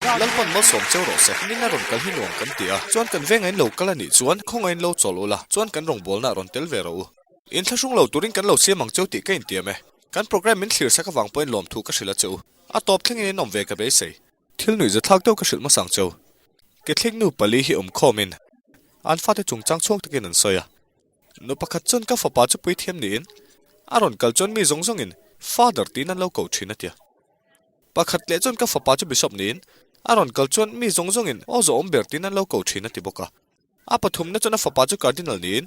Lalpan malsawm cheu rawh se. Nina rawn kal hi nuam kan ti a, chuan kan venga in lo kal a nih chuan khawngaih in lo chawl ula, chuan kan rawngbawlna rawn tel ve rawh u. Inthlahrung lo turin kan lo siam ang cheu tih ka intiam e. Kan programme min thlir sak avang pawhin lawmthu ka hrilh a che u. A tawp thlengin in awm ve ka beisei. Thil nuih zathlak deuh ka hrilh hmasa ang cheu. Catholic nu pali hi awm khawmin an fate chungchang chhuak takin an sawi a. Nu pakhat chuan ka fapa chu puithiam niin a rawn kal chuan mi zawng zawngin Father tiin an lo ko thin a tia. Pakhat leh chuan ka fapa chu Bishop niin a rawn kal chuan mi zawng zawngin aw zawhawm ber tiin an lo ko thin a ti bawk a. A pathumna chuan a fapa chu Cardinal niin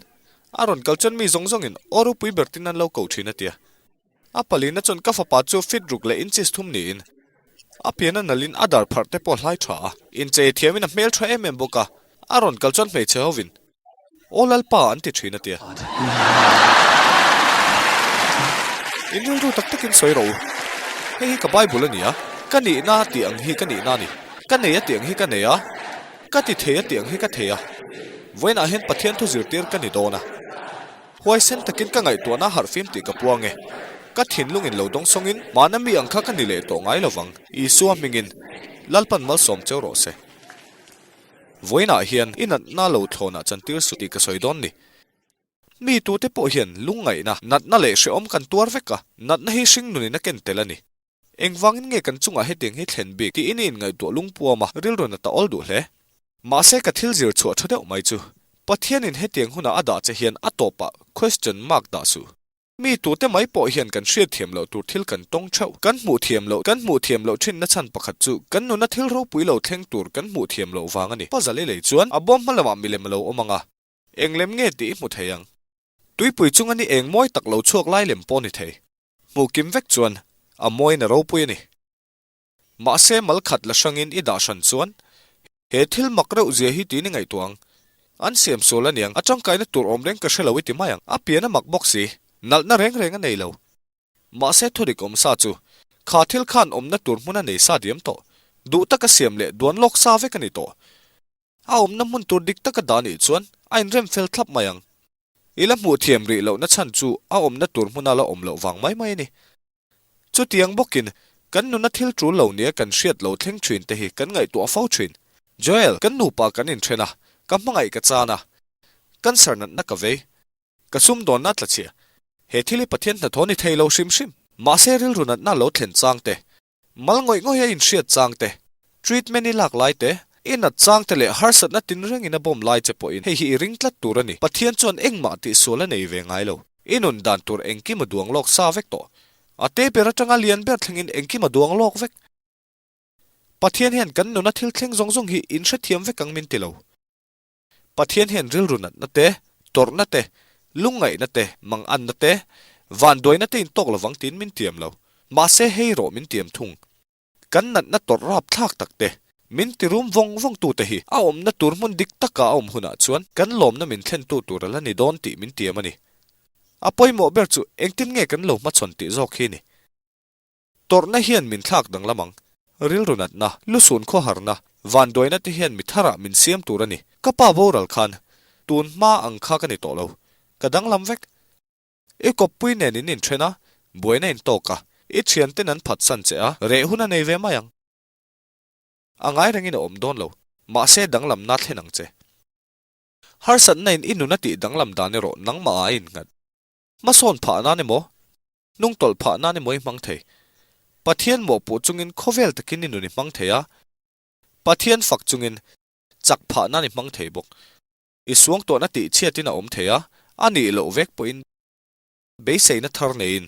a rawn kal chuan mi zawng zawngin aw ropui ber tiin an lo ko thin a tia. A palina chuan ka fapa chu fit ruk leh inches thum niin a pian a nalhin a dar pharh te pawh a hlai tha a, inchei thiamin a hmel tha em em bawk a, a rawn kal chuan hmeichhe hovin Aw Lalpa an ti thin a tia. In rilru tak takin sawi rawh u. Hei hi ka Bible a ni a, ka nihna tih ang hi ka nihna a ni, ka nei a tih ang hi ka nei a, ka ti thei a tih ang hi ka thei a, vawiinah hian Pathian thu zirtir ka ni dawn a. Huaisen takin ka ngaihtuahna harhfim tih ka puang e. Ka thinlungin lo dawng sawngin mahna mi ang kha ka ni leh tawh ngai lovang. Isua hmingin Lalpan malsawm cheu rawh se. Vawiinah hian i natna lo thlawnah chantir suh tih ka sawi dawn ni. Mi tute pawh hian lungngaihna, natna leh hrehawm kan tuar vek a, natna hi hringnunin a ken tel a ni. Engvangin nge kan chungah hetiang hi thlen bik tiin i inngaihtuah lungpuam a, rilru na ta awl duh hle. Mahse ka thil zir chhuah tha deuh mai chu, Pathianin hetiang hunah a dah che hian a tawpah question mark dah suh. Mi tute mai pawh hian kan hriat thiam loh tur thil kan tawng theuh. Kan hmuh thiam loh, kan hmuh thiam loh thinna chhan pakhat chu kan nuna thil ropui lo thleng tur kan hmuh thiam loh vang a ni. Puzzle i lei chuan a bawm hma lamah milem a lo awm ang a. Eng lem nge tih i hmu thei ang. Tuipui chunga ni eng mawi tak lo chhuak lai lem pawh ni thei. Hmuh kim vek chuan a mawiin a ropui a ni. Mahse mal khat la hrangin i dah hran chuan he thil mak reuh zia hi tiin i ngaihtuah ang. An siam sual aniang, a tangkaina tur awm reng ka hre lo i ti mai ang. A pian a mak bawk si, nalhna reng reng a nei lo. Mahse thudik awm sa chu kha thil khan awmna tur hmun a nei sa diam tawh. Duh taka siam leh duan lawk sa vek a ni tawh. A awmna hmun tur dik taka dah nih chuan a inrem fel thlap mai ang. I la hmuh thiam rih lohna chhan chu a awmna tur hmuna la awm loh vang mai mai a ni. Chutiang bawkin, kan nuna thil tul lo nia kan hriat lo thleng thin te hi kan ngaihtuah fo thin. Joel, kan nupa kan inthen a, ka hmangaih ka chan a, cancer natna ka vei, ka sumdawnna tla chhia. He thil hi Pathian hnathawh ni thei lo hrim hrim. Mahse rilru natna lo thlen chang te, Mal ngawih ngawih a inhriat chang te, treatment i lak lai te, i nat chang te leh harsatna tinrengin a bawm lai che pawhin hei hi i ring tlat tur a ni. Pathian chuan engmah tihsual a nei ve ngai lo. I nun dan tur engkim a duang lawk sa vek tawh. A te ber atanga lian ber thlengin engkim a duang lawk vek. Pathian hian kan nuna thil thleng zawng zawng hi inhrethiam vek ang min ti lo. Pathian hian rilru natna te, tawrhna te, lungngaihna te, manganna te, vanduaina te in tawk lovang tiin min tiam lo. Mahse hei rawh min tiam thung. Kan natna tawrh rapthlak tak te, min ti rum vawng vawng tu te hi a awmna tur hmun dik taka a awm hunah chuan kan lawmna min thlentu tur a la ni dawn tih min tiam a ni. A pawimawh ber chu engtin nge kan lo hmachhawn tih zawk hi ni. Tawrhna hian min thlak danglam ang. Rilru natna, lusun khawharna, vanduaina te hian mi tharah min siam tur a ni. Ka pa boral khan tun hma ang kha ka ni tawh lo. Ka danglam vek. I kawppui nen in inthen a, buaina in tawk a, i thianten an phatsan che a, reh hun a nei ve mai ang. A ngai rengin a awm dawn lo. Mahse danglamna thlen ang che. Harsatna in i nun a tih danglam dan erawh nangmah ah a innghat. Hmasawn phah nan emaw, hnungtawlh phah nan emaw i hmang thei. Pathian mawhpuh chungin khawvel takin i nun i hmang thei a, Pathian fak chungin chak phah nan i hmang thei bawk. I suangtuahna tih chhiatin a awm thei a, a nih loh vek pawhin beiseina thar neiin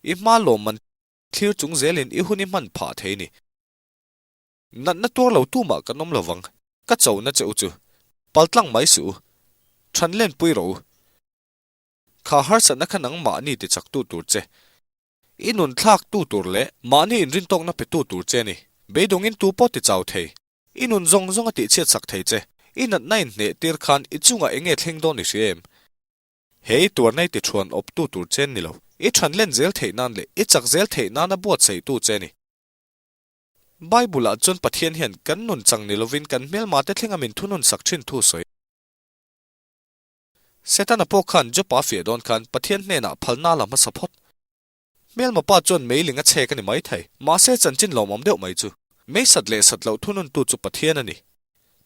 i hma lawmman thlir chung zelin i hun i hman phah thei ni. Natna tuar lo tumah kan awm lovang, ka chona che u chu paltlang mai suh u, than lenpui rawh u. Kha harsatna kha nangmahni ti chaktu tur che, i nun thlaktu tur leh mahni inrintawkna petu tur che a ni. Beidawngin tu pawh ti chau thei, i nun zawng zawng a tihchhiat sak thei che. I natna inhneh tir khan i chungah eng nge thleng dawn i hria em? He i tuarna i ti thuan awptu tur che ni lo, i than len zel theih nan leh i chak zel theih nana buatsaihtu che a ni. Bible-ah chuan Pathian hian kan nun chang ni lovin kan hmelmate thlenga min thunun sak thin thu sawi. Setana pawh khan Jopa fiah dawn khan Pathian hnenah phalna la hmasa phawt. Hmelma pa chuan meiling a chhek a ni maithei. Mahse chanchin lawmawm deuh mai chu. Mei sat leh sat loh thununtu chu Pathian a ni.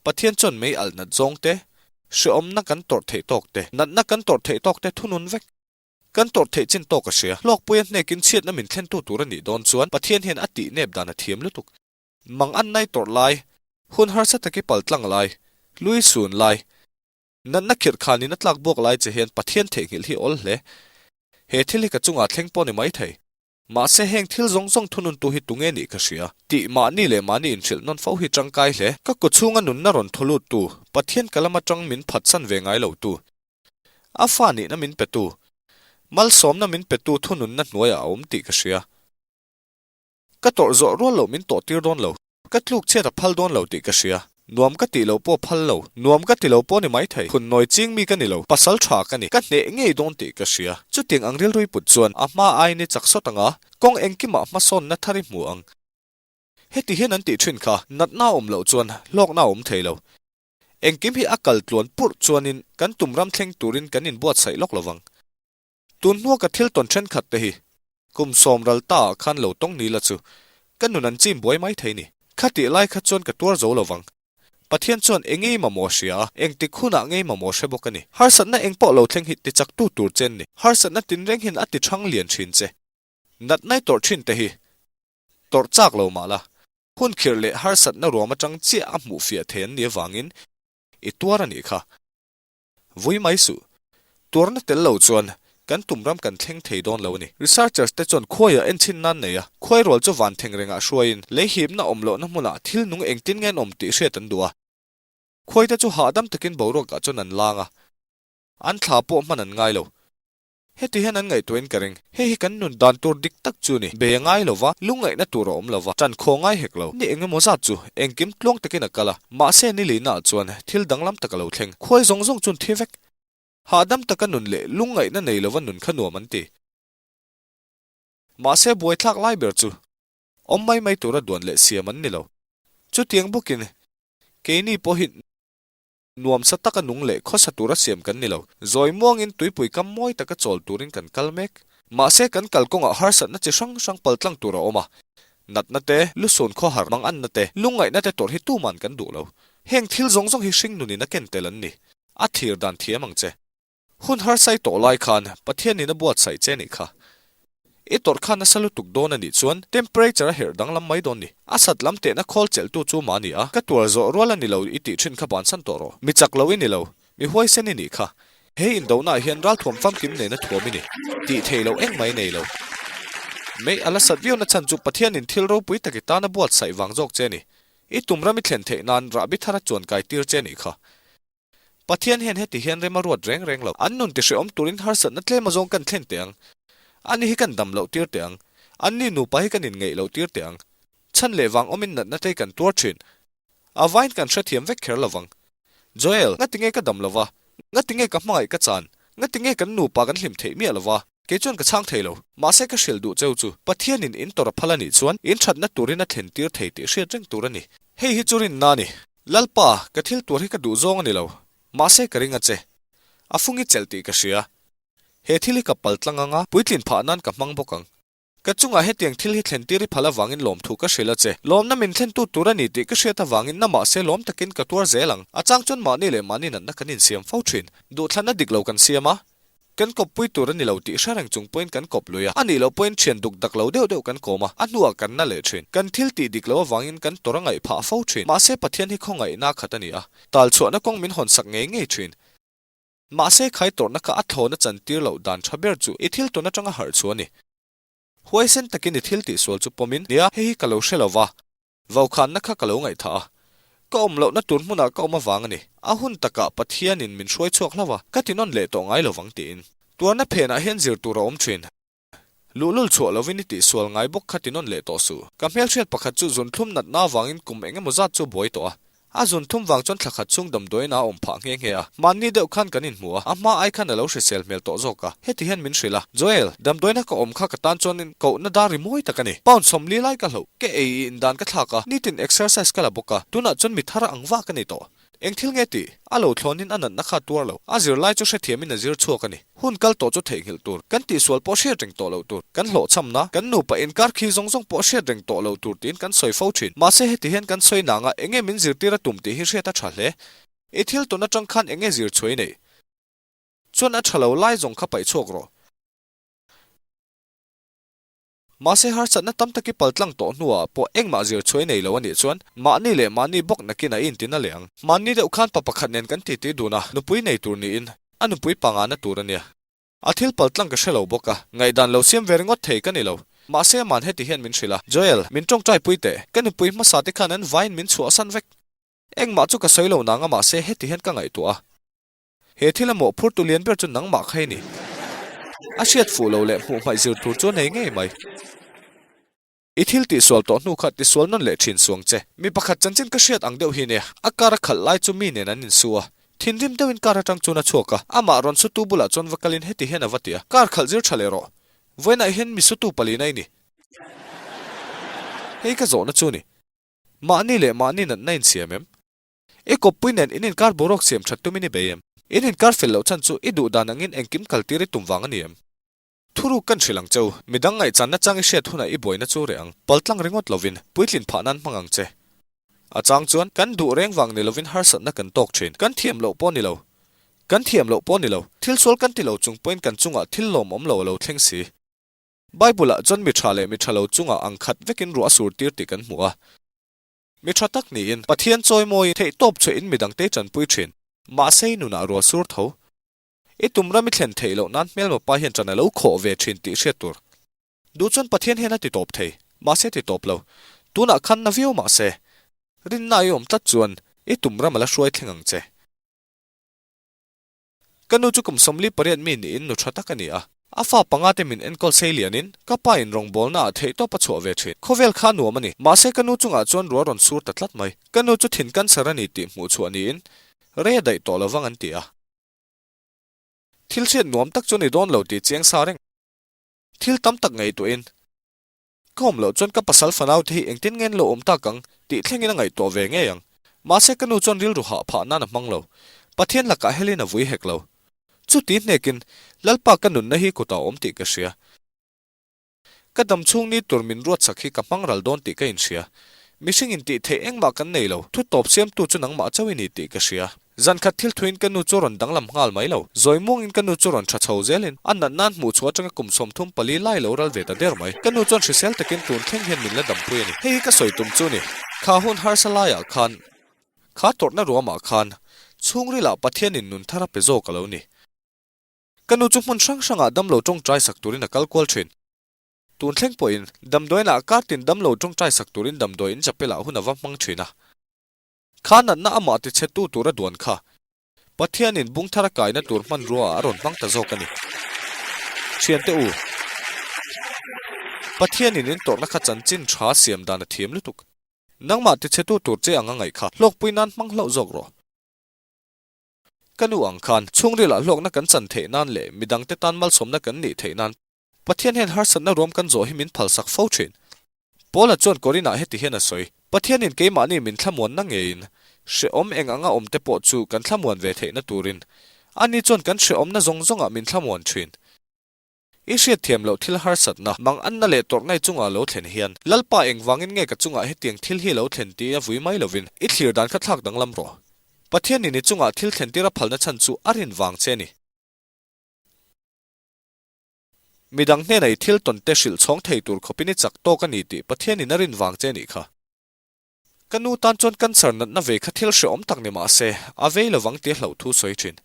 Pathian chuan mei alh nat zawng te, hrehawmna kan tawrh theih tawk te, natna kan tawrh theih tawk te thunun vek. Kan tawrh theih chin tawk a hria. Hlawkpuia hnekin chhiatna min thlentu tur a nih dawn chuan Pathian hian a tih nep dan a thiam lutuk. Mang an nai tawrh lai, hun harsa taki pal tlang lai, lui sun lai, natna khirh khanin a tlak buak lai che hian Pathian theihnghilh hi awl hle. He thil hi ka chungah thleng pawh ni mai thei. Mahse heng thil zawng zawng thununtu hi tunge nih ka hria tih mahni leh mahni inhrilh nawn fo hi tangkai hle. Ka kaw chhunga nunna rawn thaw luttu, Pathian ka lam atang min phatsan ve ngai lotu, a fa nihna min petu, malsawmna min petu thununna hnuaiah a awm tih ka hria. Ka tawrh zawh rual loh min tawh tir dawn lo. Ka tluk chhiat a phal dawn lo tih ka hria. Nuam ka tih loh pawh phal lo. Nuam ka ti lo pawh ni mai thei. Phun nawi ching mi ka ni lo. Pasal tha ka ni. Ka hneh ngei dawn tih ka hria. Chutiang ang rilrui put chuan a hma aiin i chak sawt ang a, kawng engkimah hmasawnna thar i hmu ang. Heti hian an tih thin kha, natna a awm loh chuan hlawkna a awm thei lo. Engkim hi a kal tluan purh chuanin kan tum ram thleng turin kan inbuatsaih lawk lovang. Tun hnua ka thil tawn thenkhat te hi kum sawmral ta ah khan lo tawng ni la chu ka nun an chim buai mai thei ni. Khatih lai kha chuan ka tuar zo lovang. Pathian chuan eng ngei mamawh hria a, engtik hunah ngei mamawh hre bawk a ni. Harsatna eng pawh lo thleng hi tichaktu tur che an ni. Harsatna tinreng hian a ti thang lian thin che. Natnai tawrh thin te hi tawrh chak lo mah la, hun khirh leh harsatna ruam atang chiah a hmuh fiah thei an nih avangin i tuar a nih kha. Vui mai suh. Tuarna tel lo chuan kan tum ram kan thleng thei dawn lo a ni. Researchers te chuan khuaiah enchhin nan nei a, khuai rual chu van theng rengah hruaiin lei hipna awm lohna hmunah thil nung engtin nge an awm tih hriat an duh a. Khuai te chu hahdam takin boruakah chuan an lang a, an thla pawh hman an ngai lo. Heti hian an ngaihtuahin ka ring. Hei hi kan nun dan tur dik tak chu ni. Bei a ngai lo va, lungngaihna tur a awm lo va, ṭan khaw ngai hek lo. Ni eng emaw zat chu engkim tluang takin a kal a, mahse ni lihnaah chuan thil danglam tak a lo thleng. Khuai zawng zawng chuan thi vek. Hahdam taka nun leh lungngaihna nei lova nun kha nuam an ti. Mahse buaithlak lai ber chu awm mai mai tura duan leh siam an ni lo. Chutiang bawkin keini pawh hi. Nuamsa taka nung leh khawsa tura siam kan ni lo. Zawi muangin tuipui kam mawi taka chawl turin kan kal mek. Mahse kan kalkawngah harsatna chi hrang hrang paltlang tur a awm a. Natna te, lusun khawhar manganna te, lungngaihna te tawrh hi tuman kan duh lo. Heng thil zawng zawng hi hringnunin a ken tel an ni. A thlir dan thiam ang che. Hun harsai tawh lai khan Pathianin a buatsaih che nih kha. I tawrh kha nasa lutuk dawn a nih chuan temperature a herh danglam mai dawn ni. A sat lam tehna khawl chelhtu chu mah ni a, ka tuar zawh rual a ni lo i tih thin kha bansan tawh rawh. Mi chak lo i ni lo, mi huaisen i nih kha. He indohnaah hian ralthuam famkim nena thuam i ni. Tih theih loh engmah i nei lo. Mei a la sat viau na chhan chu Pathianin thil ropui tak i tan a buatsaih vang zawk che a ni. I tum ram i thlen theih nan rahbi thar a chuan kai tir che nih kha. Pathian hian heti hian rem a ruat reng reng lo. An nun tihrehawm turin harsatna tlem azawng kan thlen teh ang. Ani hi kan dam loh tir teh ang. Anni nupa hi kan inngeih loh tir teh ang. Chhan leh vang awmin natna te hi kan tuar thin. A vain kan hrethiam vek kher lovang. Joel, ngatinge ka dam lova? Ngatinge ka hmangaih ka chan? Ngatinge kan nupa kan hlim theih miah lova? Kei chuan ka chhang thei lo. Mahse ka hrilh duh cheu chu, Pathianin in tawrh a phal a nih chuan in thatna turin a thlen tir thei tih hriat reng tur a ni. Hei hi chu rinna a ni. Lalpa, ka thil tuar hi ka duh zawng a ni lo. Mahse ka ring a che. A fung i chelh tih ka hria. He thil hi ka pal tlang ang a, puitlin phah nan ka hmang bawk ang. Ka chungah hetiang thil hi thlen tir i phal avangin lawmthu ka hrilh a che. Lawmna min thlentu tur a ni tih ka hriat avangin na mahse lawm takin ka tuar zel ang. A chang chuan mahni leh mahni natna kan insiam fo thin. Duhthlanna dik lo kan siam a. Kan kawppui tur a ni lo tih hre reng chung pawhin kan kawp lui a, a nih loh pawhin thian duk dak lo deuh deuh kan kawm a, a hnuah kan na leh thin. Kan thil tih dik loh avangin kan tawrh a ngaih phah fo thin. Mahse Pathian hi khawngaihna khat a ni a, tal chhuahna kawng min hawn sak ngei ngei thin. Mahse khai tawrhna kha a thlawna chantir loh dan tha ber chu i thil tawn atanga harh chu a ni. Huaisen takin i thil tihsual chu pawmin, Nia, hei hi ka lo hre lo va, Vaukhanna kha ka lo ngaihthah a, ka awm lohna tur hmunah ka awm avang a ni. A hun takah Pathianin min hruai chhuak hlauh a, ka ti nawn leh tawh ngai lovang tiin. Tuarna phenah hian zir tur a awm thin. Luhlul chhuah lovin i tihsual ngai bawk kha ti nawn leh tawh suh. Ka hmelhriat pakhat chu zunthlum natna avangin kum eng emaw zat chu a buai tawh a. A zunthlum vang chuan thla khat chhung damdawiin a awm phah nghe nghe a. Mahni deuh khan kan inhmu a, a hma ai khan a lo hrisel hmel tawh zawk a. Heti hian min hrilh a, Joel, damdawiina ka awm kha ka tan chuanin kohna dar ri mawi tak a ni. Pound 40 lai ka hloh, ka ei i indan ka thlak a, nitin exercise ka la bawk a, tunah chuan mi thar ang vak a ni tawh. Eng thil nge tih? A lo thlawnin a natna kha a tuar lo. A zirlai chu hrethiamin a zir chhuak a ni. Hun kal tawh chu theihnghilh tur, kan tihsual pawh hriat reng tawh loh tur, kan hlawhchhamna, kan nupa inkar khi zawng zawng pawh hriat reng tawh loh tur tiin kan sawi fo thin. Mahse heti hian kan sawi nanga enge min zirtir a tum tih hi hriat a tha hle. I thil tawn atang khan enge zir chhuai neih? Chuan a tha lo lai zawng kha paih chhuak rawh. Mahse harsatna tam tak i paltlang tawh hnuah pawh engmah zir chhuai nei lo a nih chuan mahni leh mahni bawk nakin a intin a leh ang. Mahni deuh khan pa pakhat nen kan titi dun a, nupui nei tur niin a nupui pangana tur a nia. A thil paltlang ka hre lo bawk a, ngaihdan lo siam ve ringawt thei ka ni lo. Mahse aman heti hian min hrilh a, Joel, min tawngtai pui teh, ka nupui hmasa te khan an vaiin min chhuahsan vek. Engmah chu ka sawi lo nang a mahse heti hian ka ngaihtuah a. He thil a mawhphurtu lian ber chu nangmah kha i ni. A hriat fuh lo leh hmuh hmaih zir tur chu a nei ngei mai. I thil tihsual tawh hnu kha tisual nawn leh thin suang che. Mi pakhat chanchin ka hriat ang deuh hi nia, a car a khalh lai chu mi nen an insu a. Thinrim deuhin car atang chuan a chhuak a, amah rawn sutu bulah chuan va kalin heti hian a va ti a, Car khalh zir tha leh rawh. Vawiinah hian mi sutu palina i ni. Hei ka zawhna chu ni. Mahni leh mahni natna insiam em? I kawppui nen in inkar boruak siam that tumin i bei em? In inkar fel loh chhan chu i duh dan angin engkim kal tir i tum vang a ni em? Thuruk kan hrilh ang che u, midang ngaihchanna chang i hriat hunah i buaina chu reh ang, paltlang ringawt lovin, puitlin phah nan hmang ang che. A chang chuan, kan duh reng vang ni lovin harsatna kan tawk thin, kan thiam loh pawh ni lo. Kan thiam loh pawh ni lo, thil sual kan ti lo chung pawhin kan chungah thil lawmawm lo a lo thleng si. Bible-ah chuan mi tha leh mi tha lo chungah ang khat vekin ruah a sur tir tih kan hmu a. Mi tha tak niin, Pathian chawimawi theihtawp chhuahin midangte tanpui thin. Mahse i nunah ruah sur tho. I tum ram i thlen theih loh nan hmelma pa hian ṭan a lo khawh ve thin tih hriat tur. Duh chuan Pathian hian a ti tawp thei, mahse ti tawp lo. Tunah khan na viau mahse, rinna i awm tlat chuan i tum ram a la hruai thleng ang che. Ka nu chu kum 48 mi niin nu tha tak a ni a. A fa panga te min enkawl sei lianin ka pa in rawngbawlna ah theihtawp a chhuah ve thin. Khawvel kha nuam a ni. Mahse ka nu chungah chuan ruah rawn sur ta tlat mai. Ka nu chu thin cancer a ni tih hmuh chhuah niin rei a daih tawh lovang an ti a. Thil hriat nuam tak chu ni dawn lo tih chiang sa reng. Thil tam tak ngaihtuahin Ka awm loh chuan ka pasal fanau te hi engtin nge an lo awm tak ang tih thlengin a ngaihtuah ve ngei ang. Mahse ka nu chuan rilru hah phah nan a hmang lo. Pathian lakah helin a vui hek lo. Chuti hnekin Lalpa ka nunna hi kutah a awm tih ka hria. Ka dam chhung ni tur min ruatsak hi ka hmang ral dawn tih ka inhria. Mihring in tih theih engmah kan nei lo, thu tawp siamtu chu nangmah chauh i ni tih ka hria. Zan khat thil thuin ka nu chu rawn danglam nghal mai lo. Zawi muangin ka nu chu rawn tha chho zelin a nat nan hmuh chhuah atanga kum 34 lai lo ral ve ta der mai. Ka nu chuan hrisel takin tun thleng hian min la dampui a ni. Hei hi ka sawi tum chu ni. Kha hun harsa laiah khan, kha tawrhna ruamah khan, chhungrilah Pathianin nun thar a pe zawk a lo ni. Ka nu chu hmun hrang hrangah damlo tawngtai sak turin a kal kual thin. Tun thleng pawhin damdawiinah kar tin damlo tawngtai sak turin damdawi in chapel ah hun a va hmang thin a. Kha natna amah tichhetu tura duan kha Pathianin bung thara kaina tur hmanrua ah a rawn hmang ta zawk a ni. Thiante u, Pathianin in tawrhna kha chanchin tha siam dan a thiam lutuk. Nangmah tichhetu tur che ang a ngaih kha hlawkpui nan hmang hlauh zawk rawh. Ka nu ang khan chhungrilah hlawkna kan chan theih nan leh midangte tan malsawmna kan nih theih nan Pathian hian harsatna ruam kan zawh hi min phalsak fo thin. Paula chuan Korinah heti hian a sawi, Pathianin keimahni min thlamuanna ngeiin, hrehawm eng anga awm te pawh chu kan thlamuan ve theihna turin, ani chuan kan hrehawmna zawng zawngah min thlamuan thin. I hriatthiam loh thil harsatna, manganna leh tawrhnai chunga lo thlen hian, Lalpa engvangin nge ka chungah hetiang thil hi lo thlen tih a vui mai lovin, i thlir dan kha thlak danglam rawh. Pathianin i chungah thil thlentir a phalna chhan chu a rin vang che a ni. Midang hnena i thil tawn te hrilh chhawng thei tur khawpin i chak tawk a ni tih Pathianin a rin vang che a nih kha. Ka nu tan chuan cancer natna vei kha thil hrehawm tak ni mah se, a vei lovang tia hlauh thu sawi thin.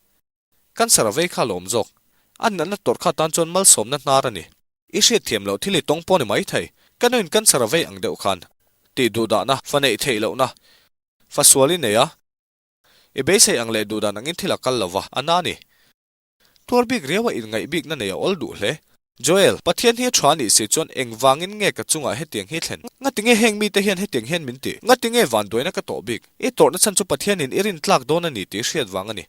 Cancer a vei kha a lawm zawk. A natna tawrh kha tan chuan malsawmna hnar a ni. I hriatthiam loh thil i tawng pawh ni mai thei. Ka nuin cancer a vei ang deuh khan. Tih duhdahna, fa neih theih lohna, fa sual i nei a, i beisei ang leh duhdan angin thil a kal lova, a na a ni. Tuar bik riaua inngaih bikna nei a awl duh hle. Joel, Pathian hi a tha nih si chuan engvangin nge ka chungah hetiang hi thlen? Ngatinge heng mite hian hetiang hian min tih? Ngatinge vanduaina ka tawh bik? I tawrhna chhan chu Pathianin i rin tlak dawn a ni tih hriat vang a ni.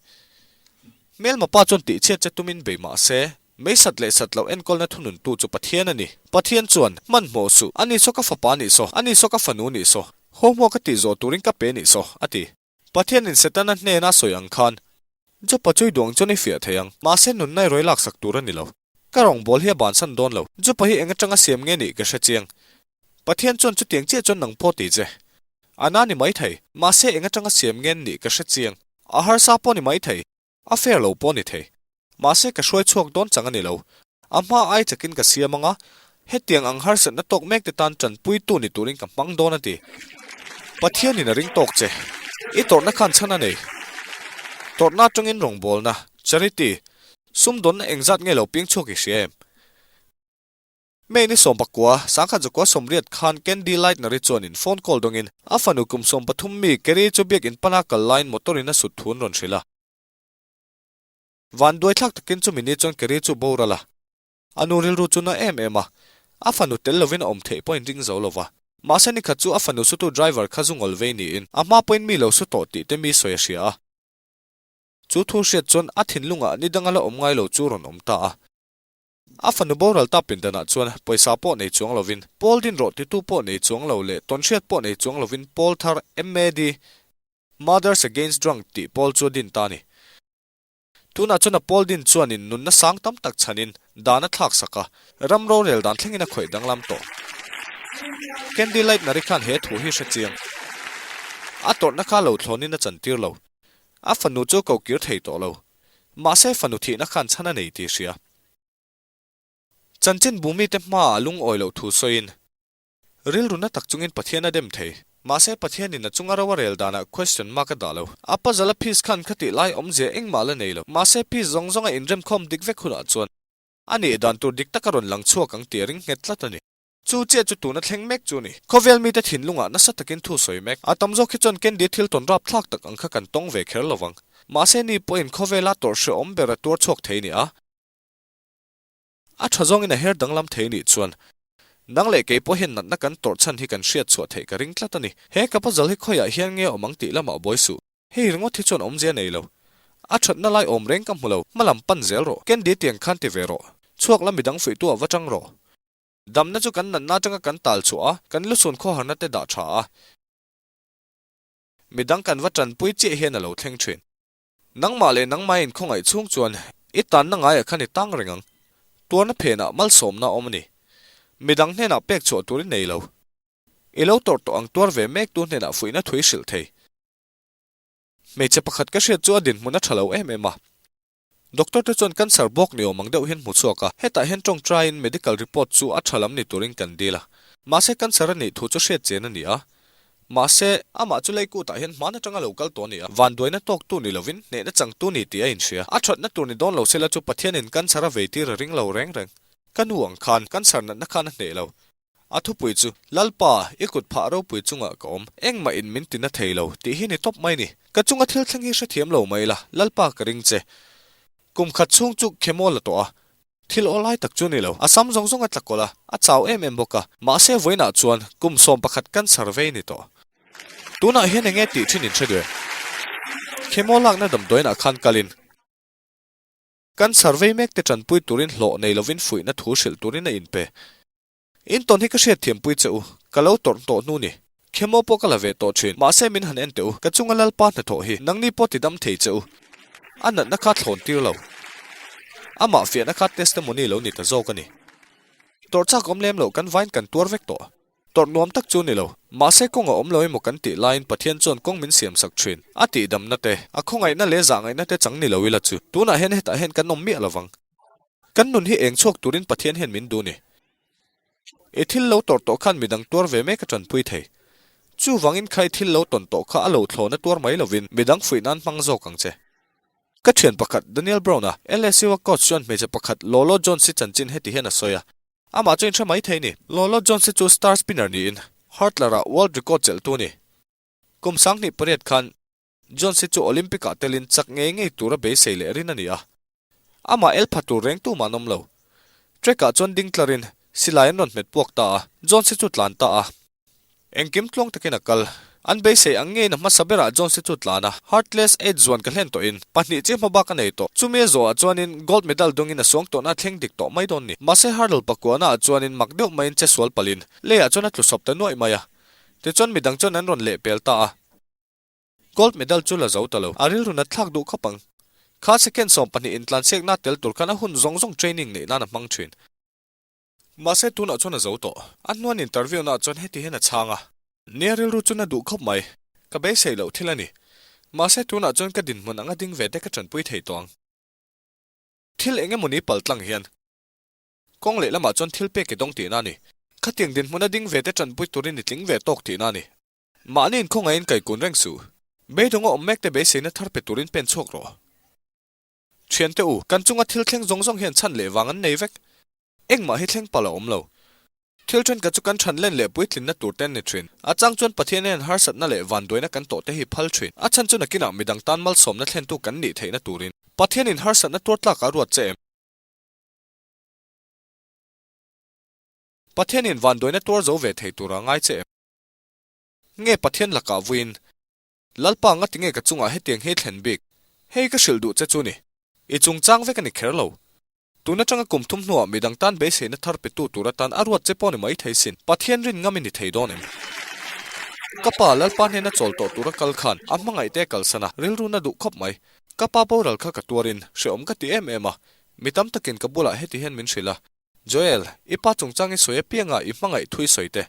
Hmelma pa chuan tihchhiat che tumin bei mah se, mei sat leh sat loh enkawlna thununtu chu Pathian a ni. Pathian chuan, Hmanhmawh suh, ani saw ka fapa nih saw, ani saw ka fanu nih saw, haw hmuak ka tih zawh turin ka pe nih saw, a ti. Pathianin Setana hnena sawi ang khan, Jopa chu i duh ang chuan i fiah thei ang, mahse nunna i rawi laksak tur a ni lo. Ka rawngbâwl hi a bansan dawn lo. Jopa hi eng aṭanga siam nge nih ka hre chiang. Pathian chuan chutiang chiah chuan nang pawh ti che. A na ni maithei, mahse eng aṭanga siam nge nih ka hre chiang. A harsa pawh ni maithei. A fair lo pawh ni thei. Mahse ka hruai chhuak dawn chang a ni lo. A hma ai chakin ka siam ang a, hetiang ang harsatna tawk mek te tan tanpuitu ni turin ka hmang dawn a ti. Pathianin a ring tawk che. I tawrhna khan chhan a nei. Tawrhna atangin rawngbawlna, charity, sumdawnna engzat nge lo piang chhuak i hria em? May ni sawmpakua, sangkhat zakua 80 khan Candy Lightner-i chuanin phone call dawngin a fanu kum 13 mi Kerry chu biakinn pana kal laiin motor in a sut thu an rawn hrilh a. Van duaithlak takin chumi ni chuan Kerry chu boral a. A nu rilru chu na em em a, a fanu tel lovin a awm theih pawhin ring zo lova. Mahse nikhat chu a fanu sutu driver kha zu ngawl vei niin a hma pawhin mi lo su tawh tih te mi sawi a hria a. Chu thu hriat chuan a thinlungah ni danga la awm ngai lo chu rawn awm ta a. A fanu boral ta pindanah chuan pawisa pawh nei chuang lovin, Pawl din rawh titu pawh nei chuang lo leh tawnhriat pawh nei chuang lovin Pawl thar MAD, Mothers Against Drunk, tih pawl chu a din ta a ni. Tunah chuan a pawl din chuanin nunna sang tam tak chhanin dan a thlak sak a, ram rorel dan thlengin a khawih danglam tawh. Candy Lightner-i khan he thu hi hre chiang. A tawrhna kha lo thlawnin a chantir lo. A fanu chu ko kir thei tawh lo. Mahse fanu thihna khan chhan a nei tih hria. Chanchin bumite hmaah lungawi loh thu sawiin, rilru na tak chungin Pathian a dem thei. Mahse Pathianin a chunga ro a rel danah question mark a dah lo. A puzzle a piece khan khatih lai awmzia engmah la nei lo. Mahse piece zawng zawnga inremkhawm dik vek hunah chuan a nih dan tur dik taka rawn lang chhuak ang tih a ring nghet tlat a ni. Chu chiah chu tuna thleng mek chu a ni. Khawvel mite thinlungah nasa takin thu sawi mek. A tam zawk hi chuan Candy thil tawn rap thlak tak ang kha kan tawng ve kher lo vang. Mahse ni pawhin khawvela tawrh hrehawm ber a tuar chhuak thei ni a. A tha zawngin a her danglam thei nih chuan nang leh kei pawh hian natna kan tawrh chhan hi kan hriat chhuah theih ka ring tlat a ni. He ka puzzle hi khawiah hian nge awm ang tih lamah buai suh. Hei ringawt hi chuan awmzia nei lo. A thatna lai awm reng ka hmu lo. Hmalam pan zel rawh. Candy tiang khan ti ve rawh. Chhuak la midang fuihtu ah va tang rawh. Damna chu kan natna atanga kan tal chhuah a, kan lusun khawharna te dah tha a. Midang kan va tanpui chiah hian a lo thleng thin. Nangmah leh nangmah inkhawngaih chhung chuan i tanna ngaiah khan i tang reng ang. Tuarna phenah malsawmna a awm a ni. Midang hnenah pek chhuah tur i nei lo. I lo tawrh tawh ang tuar ve mek tu hnenah fuihna thu i hrilh thei. Hmeichhe pakhat ka hriat chu a dinhmun a tha lo em em a. Doctor te chuan cancer bawk ni awm ang deuh hian hmu chhuak a, hetah hian tawngtaiin medical report chu a tha lam ni turin kan dil a. Mahse cancer a nih thu chu hriat chian a ni a. Mahse, amah chu lei kutah hian hman atanga lo kal tawh a ni a, vanduaina tawktu ni lovin hnehna changtu ni tih a inhria. A thatna tur ni dawn lo sela chu Pathianin cancer a vei tir a ring lo reng reng. Ka nu ang khan cancer natna khan a hneh lo. A thupui chu, Lalpa, i kut phah ropui chungah ka awm, engmah in min tina thei lo, tih hi ni tawp mai ni. Ka chunga thil thleng hi hrethiam lo mai la, Lalpa ka ring che. Kum khat chhung chu khemawl a tawh a, thil aw lai tak chu ni lo. A sam zawng zawng a tla kawlh a, a chau em em bawk a. Mahse vawiinah chuan kum 11 cancer vei ni tawh. Tunah hian enge tih thin in hre duh em? Khemawl lakna damdawiinah khan kalin. Cancer vei mek te tanpui turin hlawh nei lovin fuihna thu hrilh turin a inpe. In tawn hi ka hriat thiampui che u, ka lo tawrh tawh hnu ni. Khemaw pawh ka la ve tawh thin, mahse min han en teh u, ka chunga Lalpa hnathawh hi nangni pawh ti dam thei che u. A natna kha thlawn tir lo. Amah fiahna kha testimony lo ni ta zawk a ni. Tawrh chak awm lem loh kan vain kan tuar vek tawh. Tawrh nuam tak chu ni lo. Mahse kawng a awm lo emaw kan tih laiin Pathian chuan kawng min siam sak thin. A tihdamna te, a khawngaihna leh zahngaihna te chang ni lo ila chu tunah hian hetah hian kan awm miah lovang. Kan nun hi eng chhuak turin Pathian hian min duh ni. I thil lo tawrh tawh khan midang tuar ve mek a tanpui thei. Chuvangin kha i thil lo tawn tawh kha a lo thlawna tuar mai lovin midang fuih nan hmang zawk ang che. Ka thian pakhat Daniel Brown-a, LSU-a coach chuan hmeichhe pakhat Lolo Jones-i chanchin heti hian a sawi a. Amah chu inhre mai thei ni. Lolo Jones-i chu star spinner niin hurdler-ah world record chelhtu a ni. Kum 28 khan Jones-i chu Olympic-ah telin chak ngei ngei tura beisei leh rin a ni a. Amah el pha tur reng tumah an awm lo. Track-ah chuan ding tlarin silai an rawn hmet puak ta a, Jones-i chu tlan ta a. Engkim tluang takin a kal. An beisei ang ngeiin a hmasa berah Jones-i chu tlan a, Heartless Eight zuan ka hlen tawhin pahnih chi hmabak a nei tawh. Chumi a zawhah chuanin gold medal dawngin a suang tawhna a thleng dik tawh mai dawn ni. Mahse hurdle pakuana ah chuanin mak deuh maiin che sual palhin leiah chuan a tlu sawp ta nuaih mai a. Tichuan midang chuan an rawn lehpel ta a. Gold medal chu la zo ta lo. A rilru nat thlak duh khawp ang. Kha second 20 intlansiakna tel tur khan a hun zawng zawng training neih nan a hmang thin. Mahse tunah chuan a zo tawh. A hnuan interview naah chuan heti hian a chhang a. Nia rilru chu na duh khawp mai. Ka beisei loh thil a ni. Mahse tunah chuan ka dinhmun anga ding ve te ka tanpui thei tawh ang. Thil eng emawni pal tlang hian kawng leh lamah chuan thil pek i dawng tihna a ni. Khatiang dinhmun a ding ve te tanpui turin i tling ve tawk tihna a ni. Mahni inkhawngaihin kaikun reng suh. Beidawng a awm mek te beiseina thar pe turin pen chhuak rawh. Thiante u, kan chunga thil thleng zawng zawng hian chhan leh vang an nei vek. Engmah hi thleng palh a awm lo. Thil thenkhat chu kan than len leh puitlinna tur te an ni thin. A chang chuan Pathian hian harsatna leh vanduaina kan tawh te hi phal thin. A chhan chu nakinah midang tan malsawmna thlentu kan nih theihna turin. Pathianin harsatna tuar tlakah a ruat che em? Pathianin vanduaina tuar zo ve thei tura ngai che em? Nge Pathian lakah vuiin Lalpa nga tinge ka chungah hetiang hi thlen bik? Hei ka hrilh duh che chu ni. I chungchang vek a ni kher lo. Tun atanga kum thum hnuah midang tan beiseina thar petu tur atan a ruat che pawh ni mai thei sin. Pathian rin ngam i ni thei dawn em? Ka pa Lalpa hnena chawl tawh tura kal khan a hmangaih te kalsan a, rilru na duh khawp mai. Ka pa boral kha ka tuarin hrehawm ka ti em em a. Mi tam takin ka bulah heti hian min hrilh a, Joel, i pa chungchang i sawi apianga i hmangaih thu i sawi te.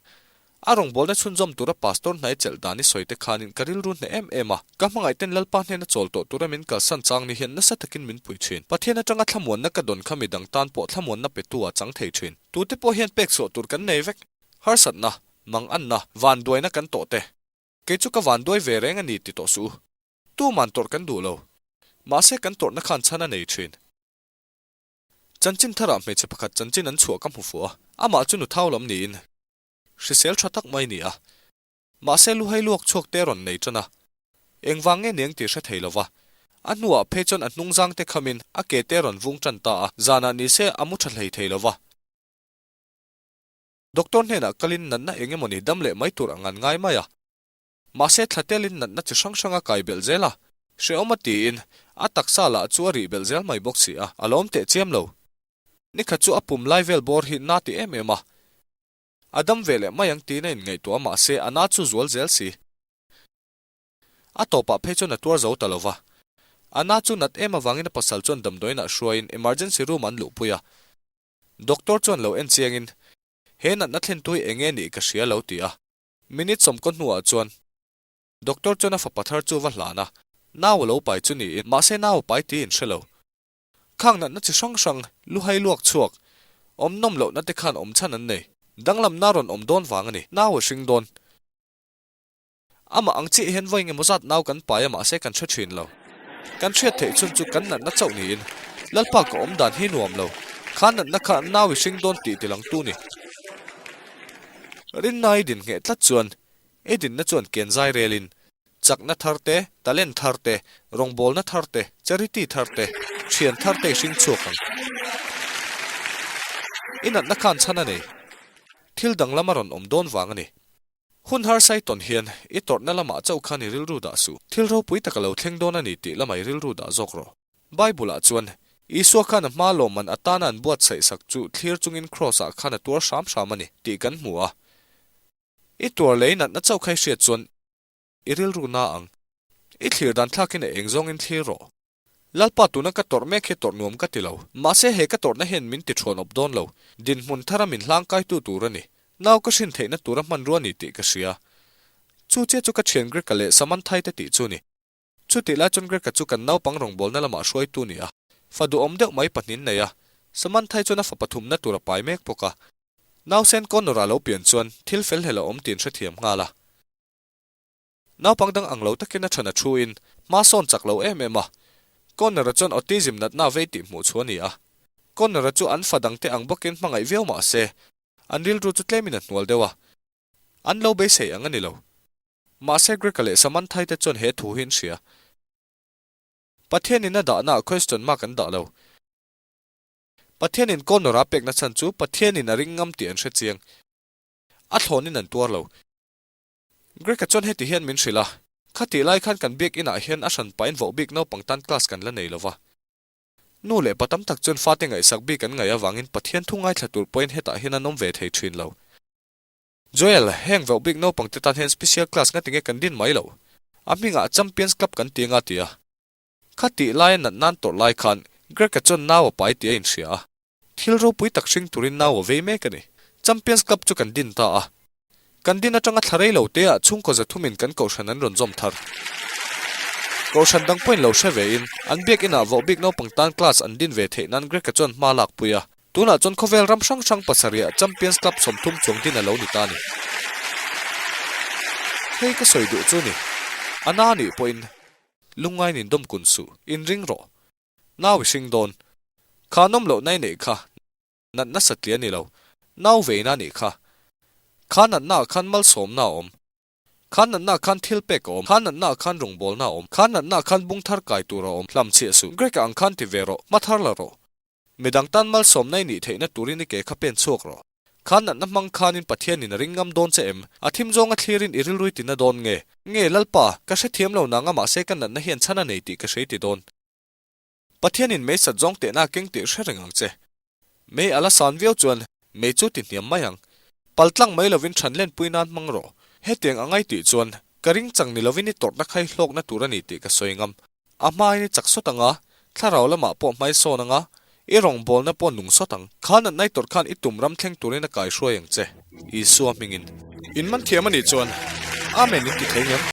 A rawngbawlna chhunzawm tura pastor hnai chelh dan i sawi te khanin ka rilru hneh em em a. Ka hmangaih ten Lalpa hnena chawl tawh tura min kalsan chang ni hian nasa takin min pui thin. Pathian atanga thlamuanna ka dawn kha midang tan pawh thlamuanna petu a chang thei thin. Tute pawh hian pek chhuah tur kan nei vek. Harsatna, manganna, vanduaina kan tawh te. Kei chu ka vanduai ve reng a ni ti tawh suh u. Tuman tawrh kan duh lo. Mahse kan tawrhna khan chhan a nei thin. Chanchin tharah hmeichhe pakhat chanchin an chhuah ka hmu fuh a, amah chu nu thau lam niin hrisel tha tak mai ni a. Mahse luhai luak chhuak te rawn nei tan a, engvang nge niang tih hre thei lova. A hnuah phei chuan a hnungzang te khamin a ke te rawn vung tan ta a, zanah ni se a mu tha hlei thei lova. Doctor hnenah kalin natna eng emawni dam leh mai tur ang an ngai mai a. Mahse thla telin natna chi hrang hrang a kai belh zel a, hrehawm a tiin a taksa lah chu a rih belh zel mai bawk si a, a lawm teh chiam lo. Nikhat chu a pum lai vel bawr hi na ti em em a, a dam ve leh mai ang tiin a inngaihtuah a mahse a na chu zual zel si. A tawpah phei chuan a tuar zo ta lo va. A na chu nat em avangin a pasal chuan damdawiinah hruaiin emergency room an luhpui a. Doctor chuan lo en chiangin, He natna thlentu hi eng nge nih ka hria lo ti a. Minute sawmkaw hnuah chuan Doctor chuan a fapa thar chu va hlan a, nau a lo pai chu niin mahse nau a pai tiin hre lo. Khang natna chi hrang hrang, luhai luak chhuak, awm nawm lohna te khan awm chhan an nei. Danglamna rawn awm dawn vang a ni, nau a hring dawn. Amah ang chiah hian vawi engemaw zat nau kan pai a mahse kan hre thin lo. Kan hriat theih chhun chu kan natna chauh niin Lalpa ka awm dan hi nuam lo. Kha natna kha nau i hring dawn tih tilangtu ni. Rinna i din ngheh tlat chuan i dinna chuan ken zai relin chakna thar te, talent thar te, rawngbawlna thar te, charity thar te, thian thar te i hring chhuak ang. I natna khan chhan a nei. Thil danglam a rawn awm dawn vang a ni. Hun harsa i tawn hian i tawrhna lamah chauh khan i rilru dah suh. Thil ropui tak a lo thleng dawn a ni tih lamah i rilru dah zawk rawh. Bible-ah chuan, Isua khan a hma lawmman atana an buatsaih sak chu thlir chungin Kraws-ah khan a tuar hram hram a ni tih kan hmu a. I tuar lei natna chauh kha i hriat chuan i rilru na ang. I thlir dan thlakin a eng zawngin thlir rawh. Lalpa tuna ka tawrh mek hi tawrh nuam ka ti lo. Mahse he ka tawrhna hian min ti thuan awp dawn lo. Dinhmun thara min hlangkaitu tur a ni. Nau ka hrin theihna tura hmanrua ni tih ka hria. Chu chiah chu ka thian Greka leh Samanthai te tih chu ni. Chutih lai chuan Greka chu kan naupang rawngbawlna lamah hruaitu ni a. Fa duhawm deuh mai pahnin nei a. Samanthai chuan a fa pathumna tur a pai mek bawk a. Nausen Connor-a lo pian chuan thil fel hlel a awm tih an hrethiam nghal a. Naupang dang ang lo takin a than a thu in hma sawn chak lo em em a. Connor-a chuan autism natna vei tih hmuh chu a ni a. Connor-a chu an fa dangte ang bawkin hmangaih viau mah se, an rilru chu tlemin a hnual deuh a. An lo beisei ang a ni lo. Mahse Greg-a leh Samantha-i te chuan he thu hi an hria. Pathianin a dahnaah question mark an dah lo. Pathianin Connor-a pekna chhan chu Pathianin a ring ngam tih an hre chiang. A thlawnin an tuar lo. Greg-a chuan heti hian min hrilh a, Khatih lai khan kan biak inah hian a hran pahin voh bik naupang tan class kan la nei lo va. Nu leh pa tam tak chuan fate ngaihsak bik an ngaih avangin Pathian thu ngaithla tur pawhin hetah hian an awm ve thei thin lo. Joel, heng voh bik naupang te tan hian special class nga tinge kan din mai lo? A hmingah Champions Club kan ti anga ti a. Kha tih laia nat nan tawrh lai khan Greg-a chuan nau a pai tih a inhria a. Thil ropui tak hring turin nau a vei mek a ni. Champions Club chu kan din ta a. Kan din atanga thla rei lo te ah chhungkaw zathumin kan kohhran an rawn zawm thar. Kohhran dang pawhin lo hre ve in, an biak inah vohbik naupang tan class an din ve theih nan Greg-a chuan hma lak pui a. Tunah chuan khawvel ram hrang hrang pasarih ah Champions Club 30 chuang din a lo ni ta a ni. Hei ka sawi duh chu ni. A na nih pawhin lungngain indawm kun suh, inring rawh. Nau i hring dawn. Kha nawm loh na i neih kha natna satliah a ni lo. Nau veina a nih kha. Kha natna ah khan malsawmna a awm. Kha natna ah khan thil pek a awm. Kha natna ah khan rawngbawlna a awm. Kha natna ah khan bung thar kai tur a awm. Hlamchhiah suh. Greg ang khan ti ve rawh. Hma thar la rawh. Midang tan malsawmna i nih theihna turin i ke kha pen chhuak rawh. Kha natna hmang khanin Pathianin a ring ngam dawn che em? A thim zawnga thlirin i rilrui tina dawn nge? Nge Lalpa, ka hrethiam lo nang a mahse ka natna hian chhan a nei tih ka hrei ti dawn. Pathianin mei sat zawng tehna a keng tih hre reng ang che. Mei a la san viau chuan mei chu ti hniam mai ang. Pal tlang mai lovin than lenpui nan hmang rawh. Hetiang a ngai tih chuan ka ring chang ni lovin i tawrhna khai hlawkna tur a ni tih ka sawi ngam. A hmain i chak sawt ang a, thlarau lamah pawh hmai sawn ang a, i rawngbawlna pawh nung sawt ang. Kha natna i tawrh khan i tum ram thleng turin a kaihruai ang che. Isua hmingin. In man thiam a nih chuan Amen in ti thei ngem?